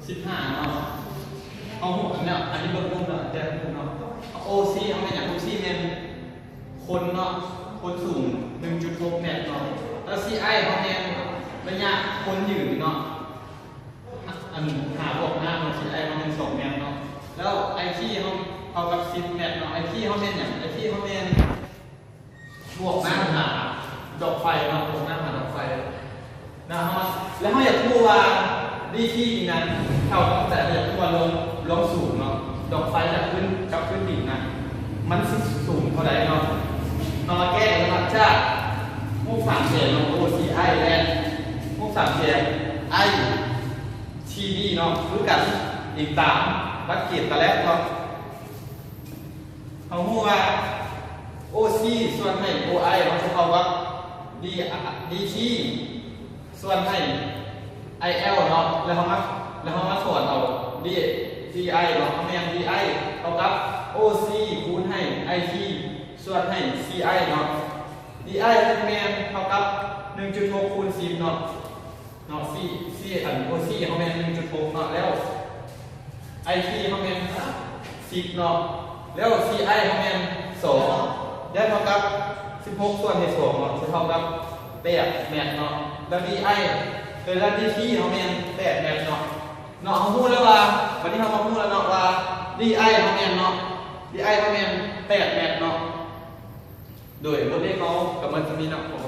ສິບຫ້າເນາະ ເຮົາຮູ້ອັນເນີ້ຍ ອັນນີ້ເບິ່ງຮູບເນາະ ແຕ່ຮູບເນາະ ໂອຊີ ເຮົາແມ່ນຫຍັງ? ໂອຊີ ແມ່ນຄົນເນາະ ຄົນສູງ ໜຶ່ງຈຸດຫົກແມັດເນາະ ແລ້ວຊີໄອ ເຮົາແມ່ນໄລຍະຄົນຢືນເນາະ ອັນ ຫ້າບວກຫ້າເນາະ ຊີໄອ ເຮົາແມ່ນສອງແມັດເນາະ ແລ້ວໄອທີ ເຮົາເທົ່າກັບສິບແມັດເນາະ ໄອທີ ເຮົາແມ່ນຫຍັງ? ໄອທີ ເຮົາແມ່ນ ບວກນ້ຳຫາດອກໄຟເນາະ ບວກນ້ຳຫາດອກໄຟນະ ເຮົາ ແລ້ວເຮົາຢາກຮູ້ວ່າດີທີນີ້ນະ ເທົ່າກັບແຕ່ ເຮົາຢາກຮູ້ວ່າລວງ ລວງສູງເນາະ ດອກໄຟຈາກພື້ນກັບພື້ນດິນນະ ມັນຊິສູງເທົ່າໃດເນາະ ເຮົາມາແກ້ກັນເນາະ ຈາກຮູບສາມແສງເນາະ ໂອຊີໄອ ແລະ ຮູບສາມແສງ ໄອທີດີ ເນາະ ຄືກັນ ອີງຕາມຫຼັກເກນຕາແລັບເນາະ. ເຮົາຮູ້ວ່າໂອຊີສ່ວນໃຫ້ໂອໄອ ເຮົາຈະເທົ່າກັບດີ ດີທີສ່ວນໃຫ້ໄອແອວເນາະ ແລ້ວເຮົາມາ ແລ້ວເຮົາມາຖອນເອົາດີ ດີໄອເນາະ ເຮົາແມ່ນດີໄອເທົ່າກັບໂອຊີຄູນໃຫ້ໄອທີສ່ວນໃຫ້ຊີໄອເນາະ ດີໄອແມ່ນເທົ່າກັບໜຶ່ງຈຸດຫົກຄູນສິບເນາະ. ເນາະ ຊີ ຊີ ອັນ ໂອຊີ ເຮົາແມ່ນໜຶ່ງຈຸດຫົກເນາະ ແລ້ວໄອທີ ເຮົາແມ່ນສິບເນາະ ແລ້ວຊີໄອ ເຮົາແມ່ນສອງ ໄດ້ເທົ່າກັບສິບຫົກສ່ວນໃຫ້ສອງເນາະ ຊິເທົ່າກັບແປດແມັດເນາະ ແລ້ວດີໄອ ເອີ ແລ້ວດີທີ ເຮົາແມ່ນແປດແມັດເນາະ ເນາະ ເຮົາຮູ້ແລ້ວວ່າ ບັດນີ້ເຮົາມາຮູ້ແລ້ວເນາະວ່າດີໄອ ເຮົາແມ່ນເນາະ ດີໄອ ເຮົາແມ່ນແປດແມັດເນາະ. ໂດຍ ບົດຮຽນເຮົາກໍໝົດສ່ຳນີ້ເນາະ ຂໍ